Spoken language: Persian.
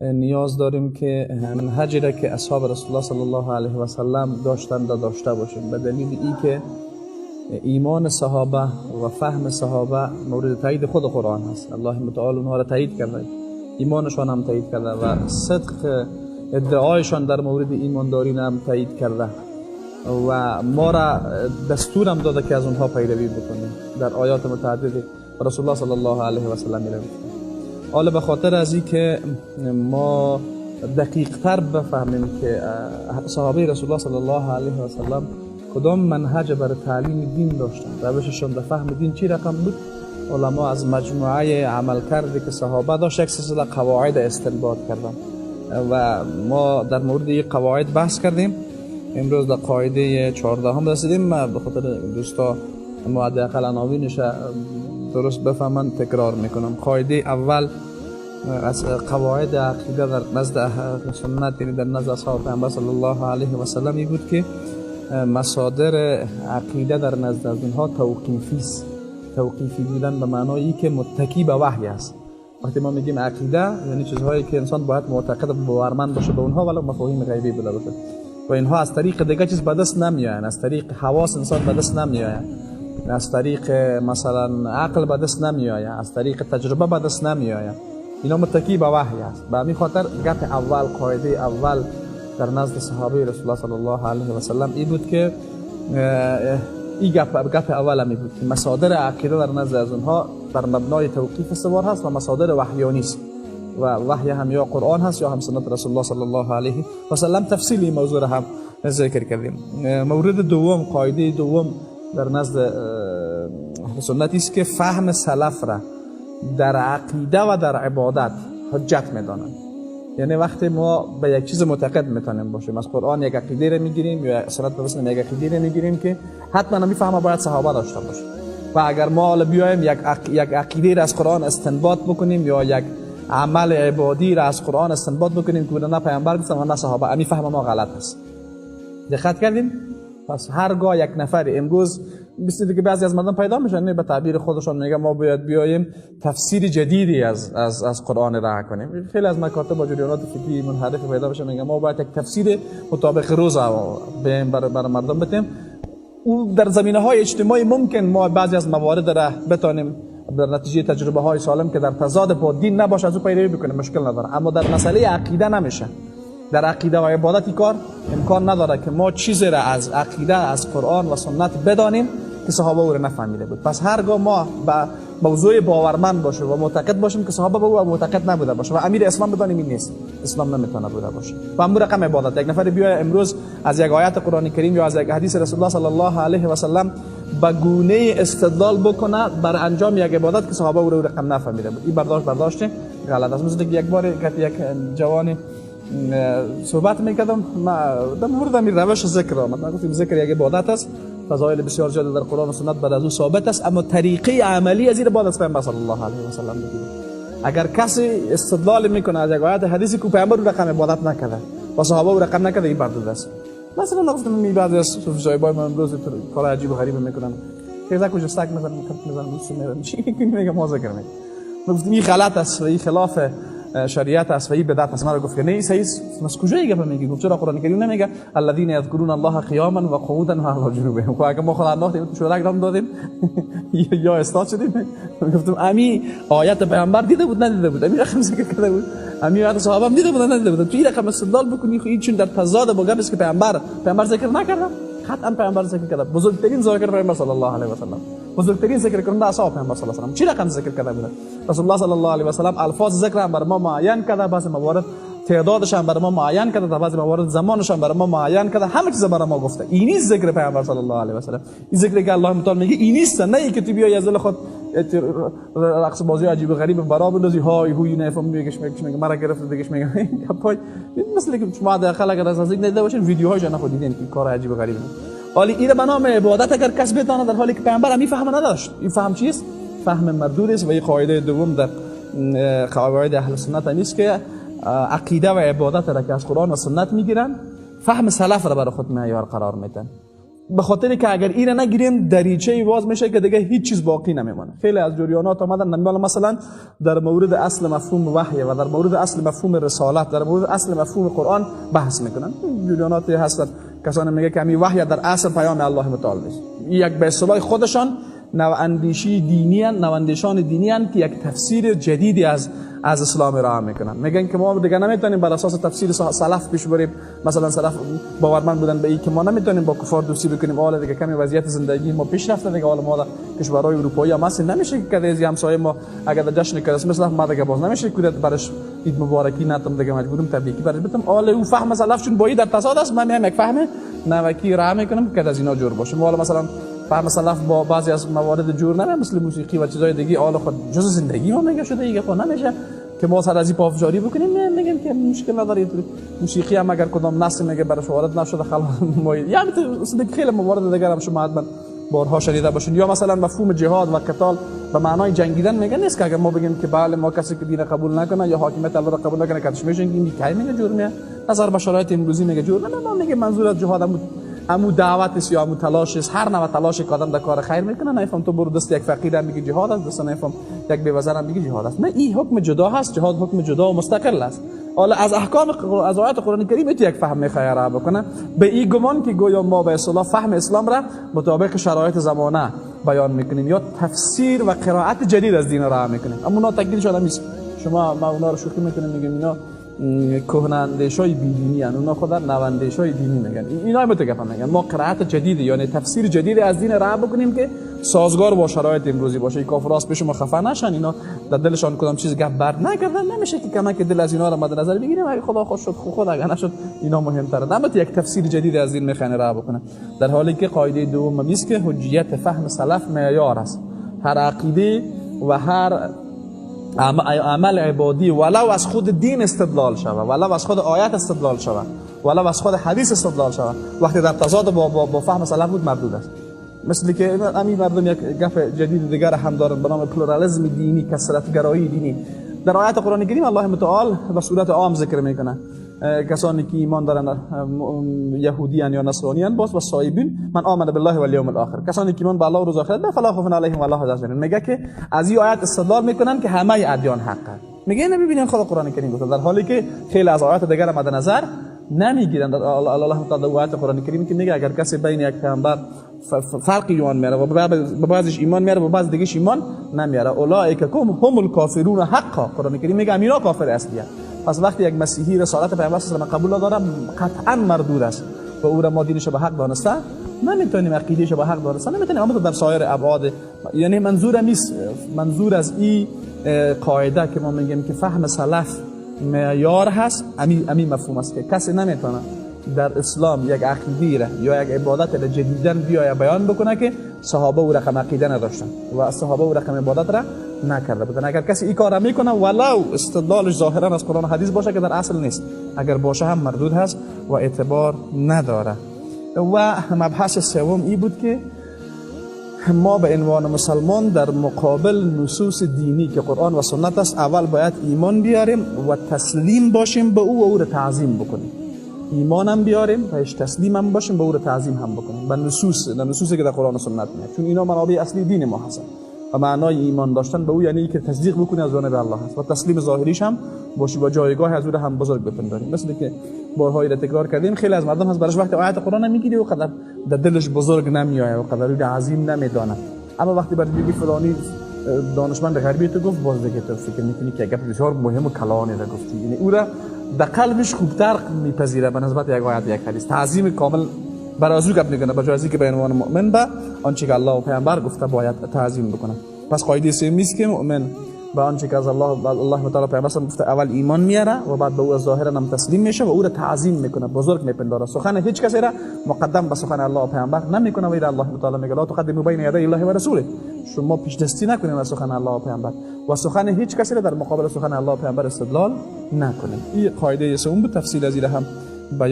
نیاز داریم که منهجی را که اصحاب رسول الله صلی الله علیه و سلم داشتند داشته باشیم، به دلیل ای که ایمان صحابه و فهم صحابه مورد تایید خود قرآن هست. الله متعال اونها را تایید کرده، ایمانشان هم تایید کرده و صدق ادعایشان در مورد ایمانداری هم تایید کرده و ما را دستور هم داده که از اونها پیروی بکنیم. در آیات متعدد رسول الله صلی الله علیه و سلم میره. حالا به خاطر از اینکه ما دقیق تر بفهمیم که صحابه رسول الله صلی الله علیه و سلم کدام منهج برای تعلیم دین داشتن، روششان در فهم دین چی رقم بود، علما از مجموعه عملکردی که صحابه داشت یک سلسله قواعد استنباط کردن و ما در مورد این قواعد بحث کردیم. امروز در قاعده 14 هم رسیدیم. ما به خاطر دوستا ما حداقل عناوینش درست بفهمن تکرار میکنم. قاعده اول از قواعد عقیده در نزد اهل سنت، یعنی در نزد اصحاب پیامبر صلی الله علیه و سلم، این بود که مصادر عقیده در نزد از اونها توقیفی است. توقیفی بودن به معنایی که متکی به وحی است. وقتی ما میگیم عقیده یعنی چیزهایی که انسان باید معتقد و باورمند باشه به اونها، ولو مفاهیم غیبی بوده باشه، و اینها از طریق دیگه چیز به دست نمیآیند، از طریق حواس انسان به دست نمیآیند، از طریق مثلا عقل به دست نمیآید، از طریق تجربه به دست نمیآید. اینا متکی به وحی است. به همین خاطر گپ اول، قاعده اول در نزد صحابه رسول الله صلی الله علیه و سلم این بود که این گپ اول هم بود که مصادر عقیده در نزد از اونها بر مبنای توقیف استوار هست و مصادر وحیانی است و وحی هم یا قرآن هست یا هم سنت رسول الله صلی الله علیه و سلم. تفصیل این موضوع را هم ذکر کردیم. مورد دوم، قاعده دوم در نزد اهل سنت است که فهم سلف را در عقیده و در عبادت حجت میدانند. یعنی وقتی ما به یک چیز معتقد میتونیم باشیم، از قرآن یک عقیده را میگیریم یا سنت رسول یک عقیده را میگیریم که حتما میفهمه باید صحابه داشته باشه. و اگر ما حالا بیایم یک عقیده را از قرآن استنباط بکنیم یا یک عمل عبادی را از قرآن استنباط بکنیم که نه پیامبر گفتن و نه صحابه، امی فهم ما غلط است. دقت کردیم؟ پس هرگاه یک نفر امروز مثل که بعضی از مردم پیدا میشن، نه به تعبیر خودشان میگه ما باید بیایم تفسیر جدیدی از از از قرآن ارائه کنیم. خیلی از مکاتب و جریانات فکری منحرف پیدا میشن، میگه ما باید یک تفسیر مطابق روز بیم برای مردم بدیم. او در زمینه های اجتماعی ممکن ما بعضی از موارد را بتانیم در نتیجه تجربه های سالم که در تضاد با دین نباشه از او پیروی بکنیم، مشکل نداره. اما در مسئله عقیده نمیشه. در عقیده و عبادت کار امکان نداره که ما چیزی را از عقیده از قرآن و سنت بدانیم که صحابه او را نفهمیده بود. پس هرگاه ما به موضوع باورمند باشه و معتقد باشیم که صحابه به او معتقد نبوده باشه و امیر اسلام بدانیم این نیست، اسلام نمیتونه بوده باشه. و همون رقم عبادت، یک نفر بیای امروز از یک آیت قرآن کریم یا از یک حدیث رسول الله صلی الله علیه و سلم به گونه استدلال بکنه بر انجام یک عبادت که صحابه او را رقم نفهمیده بود، این برداشت غلط است. مثل یک بار یک جوان صحبت میکردم، ما در مورد همین روش ذکر آمد. ما گفتیم ذکر یک عبادت است، فضایل بسیار زیاد در قرآن و سنت بعد از او ثابت است، اما طریقه عملی از این بعد از پیامبر صلی الله علیه و سلم بگیریم. اگر کسی استدلال میکنه از یک آیت حدیثی که پیامبر رقم عبادت نکرده و صحابه او رقم نکرده، این مردود است. مثلا گفتم می بعضی از صوفی ما امروز کار عجیب و غریب میکنن، که کجا سگ میزنن، کف میزنن، دوست میرن، چی میگه ما ذکر میکنیم. گفتیم این غلط است و این خلاف شریعت است و این بدعت است. ما گفت که نه صحیح است. از کجا گپ میگی؟ گفت چرا قرآن کریم نمیگه الذين يذكرون الله قیاما و قعودا و علی جنوبهم؟ خب اگه ما خدا انداختیم تو شورک رام دادیم یا استاد شدیم. گفتم امی آیت پیامبر دیده بود ندیده بود، امی رقم ذکر کرده بود، امی آیت صحابه هم دیده بود ندیده بود. تو این رقم استدلال بکنی، خب این چون در تضاد با گپ است که پیامبر ذکر نکرده، قطعا پیامبر ذکر کرده. بزرگترین ذاکر پیامبر صلی الله علیه و سلم، بزرگترین ذکر کننده اصحاب پیامبر صلی الله علیه و سلم، چی رقم ذکر کرده بوده؟ رسول الله صلی الله علیه و سلم الفاظ ذکر هم بر ما معین کرده، بعضی موارد تعدادش هم بر ما معین کرده، بعضی موارد زمانش هم بر ما معین کرده، همه چیز بر ما گفته. این نیست ذکر پیامبر صلی الله علیه و سلم. این ذکری که الله متعال میگه این نیست، نه اینکه تو بیای از دل خود رقص بازی عجیب و غریب برا بندازی، های هوی نفهم میگه میگه مرا گرفت دیگه میگه پای. مثل که شما حداقل اگر از نزدیک ندیده باشین ویدیوهایش نه خود دیدین که کار عجیب و غریبه. حالی این به نام عبادت اگر کس بتانه، در حالی که پیامبر هم فهم نداشت، این فهم چیست؟ فهم مردود است. و این قاعده دوم در قواعد اهل سنت نیست که عقیده و عبادت را که از قرآن و سنت میگیرن فهم سلف را برای خود معیار قرار میدن. به خاطر که اگر اینو نگیریم دریچه باز میشه که دیگه هیچ چیز باقی نمیمونه. خیلی از جریانات آمدن، مثلا در مورد اصل مفهوم وحی و در مورد اصل مفهوم رسالت، در مورد اصل مفهوم قرآن بحث میکنن. جریانات هستن کسانی میگه که همین وحی در اصل پیام الله متعال نیست. یک به اصطلاح خودشان نواندیشی دینی ان، نواندیشان دینی ان که یک تفسیر جدیدی از اسلام ارائه میکنن. میگن که ما دیگه نمیتونیم بر اساس تفسیر سلف پیش بریم. مثلا سلف باورمند بودن به این که ما نمیتونیم با کفار دوستی بکنیم، حالا دیگه کمی وضعیت زندگی ما پیش رفته دیگه، حالا ما در کشورهای اروپایی هم هستیم، نمیشه که از همسایه ما اگر در جشن کریسمس ما دیگه باز نمیشه که برش عید مبارکی نتم، دیگه مجبورم تبریکی برش بدم. حالا او فهم سلف چون با این در تضاد است، من میام یک فهم نوکی ارائه میکنم که از اینا جور باشه. حالا مثلا فهم سلف با بعضی از موارد جور نمیشه، مثل موسیقی و چیزای دیگه، حالا خود جز زندگی ما میگه شده دیگه، خب نمیشه که ما سر از این پافشاری بکنیم. میگیم که مشکل نداره، موسیقی هم اگر کدام نسل میگه براش وارد نشده خلاص ما، یعنی خیلی موارد دیگر هم شما حتما بارها شنیده باشین. یا مثلا مفهوم جهاد و قتال به معنای جنگیدن میگه نیست که اگر ما بگیم که بله ما کسی که دین قبول نکنه یا حاکمیت الله را قبول نکنه کتش میجنگیم، کی میگه جرمه؟ نظر به شرایط امروزی میگه جرمه. نه، ما میگه منظور از جهاد امو دعوت است یا امو تلاش است، هر نوع تلاش که آدم در کار خیر میکنه. نفهم تو برو دست یک فقیر هم میگه جهاد است، دست نفهم یک بیوزن هم میگه جهاد است. نه، این حکم جدا هست، جهاد حکم جدا و مستقل است. حالا از احکام از آیات قرآن کریم یک فهم میخواد بکنه به این گمان که گویا ما به اصطلاح فهم اسلام را مطابق شرایط زمانه بیان میکنیم یا تفسیر و قرائت جدید از دین را میکنیم. اما اونا تکلیفش آدم نیست. شما ما اونا رو شوخی میکنیم، میگیم اینا کهنه‌اندیشای بی‌دینی ان، اونا خود نواندیشای دینی میگن. اینا هم تو میگن ما قرائت جدید یعنی تفسیر جدید از دین را بکنیم که سازگار با شرایط امروزی باشه. این کافراست پیش ما خفه نشن، اینا در دلشان کدام چیز گپ بر نکردن، نمیشه که کمک دل از اینا را مد نظر بگیریم. اگه خدا خوش شد خود، اگه نشد اینا مهم‌تره. اما یک تفسیر جدید از دین میخوان را بکنن، در حالی که قاعده دوم است که حجیت فهم سلف معیار است. هر عقیده و هر عمل عبادی ولو از خود دین استدلال شود، ولو از خود آیت استدلال شود، ولو از خود حدیث استدلال شود، وقتی در تضاد با فهم سلف بود مردود است. مثل که همین مردم یک گپ جدید دیگر هم دارن به نام پلورالیسم دینی، کثرت گرایی دینی. در آیات قرآن کریم الله متعال به صورت عام ذکر میکنه کسانی که ایمان دارن، یهودیان یا نصرانیان، باز و صائبین، من آمن بالله و الیوم الاخر، کسانی که ایمان به الله و روز آخرت، فلا خوف علیهم ولا هم یحزنون. میگه که از این آیات استدلال میکنن که همه ادیان حقه. میگه نه، ببینین خود قرآن کریم گفته، در حالی که خیلی از آیات دیگر مد نظر نمیگیرن. در الله تعالی آیات قرآن کریم که میگه اگر کسی بین یک پیامبر فرق ایمان میاره و به بعضیش ایمان میاره و بعض دیگهش ایمان نمیاره، اولئک هم الکافرون حقا. قرآن کریم میگه اینا کافر اصلیه. پس وقتی یک مسیحی رسالت پیامبر صلی الله علیه و قبول نداره، قطعا مردود است و او را ما دینش به حق دانسته نمیتونیم، عقیده‌اش به حق دانسته نمیتونیم. اما در سایر ابعاد، یعنی منظور از این قاعده که ما میگیم که فهم سلف معیار هست، امی مفهوم است که کسی نمیتونه در اسلام یک عقیده را یا یک عبادت را جدیداً بیاید بیان بکنه که صحابه او رقم عقیده نداشتن و صحابه او رقم عبادت را نکرده بودن. اگر کسی این کار را میکنه ولو استدلالش ظاهرا از قرآن و حدیث باشه که در اصل نیست، اگر باشه هم مردود هست و اعتبار نداره. و مبحث سوم ای بود که ما به عنوان مسلمان در مقابل نصوص دینی که قرآن و سنت است، اول باید ایمان بیاریم و تسلیم باشیم به او و او را تعظیم بکنیم. ایمان هم بیاریم، بهش تسلیم هم باشیم، به او را تعظیم هم بکنیم، به نصوصی که در قرآن و سنت میاد، چون اینا منابع اصلی دین ما هستن. و معنای ایمان داشتن به او یعنی که تصدیق بکنی از جانب الله هست و تسلیم ظاهریش هم باشی و جایگاه از او را هم بزرگ بپنداریم. مثل که بارهایی را تکرار کردیم، خیلی از مردم هست براش وقتی آیات قرآن میگیری و قدر در دلش بزرگ نمیآید و قدر او عظیم نمیدانه، اما وقتی برات میگی فلانی دانشمند غربی تو گفت، باز دیگه تو فکر میکنی که گپ بسیار مهم و کلانی را گفتی، یعنی او را در قلبش خوبتر میپذیره به نسبت یک آیت یک حدیث. تعظیم کامل برای از او گپ میکنه، به جای از اینکه به عنوان مؤمن به آنچه که الله و پیامبر گفته باید تعظیم بکنه. پس قاعده سوم است که مؤمن به آنچه که از الله تعالی پیامبر گفته اول ایمان میاره و بعد به او ظاهرا هم تسلیم میشه و او را تعظیم میکنه، بزرگ میپنداره، سخن هیچ کسی را مقدم به سخن الله و پیامبر نمیکنه. و الله تعالی میگه لا تقدموا بین یدی الله و رسوله، شما پیش دستی نکنید از سخن الله و پیامبر و سخن هیچ کسی را در مقابل سخن الله و پیامبر استدلال نکنید. این قاعده سوم بود. تفصیل از این هم بیان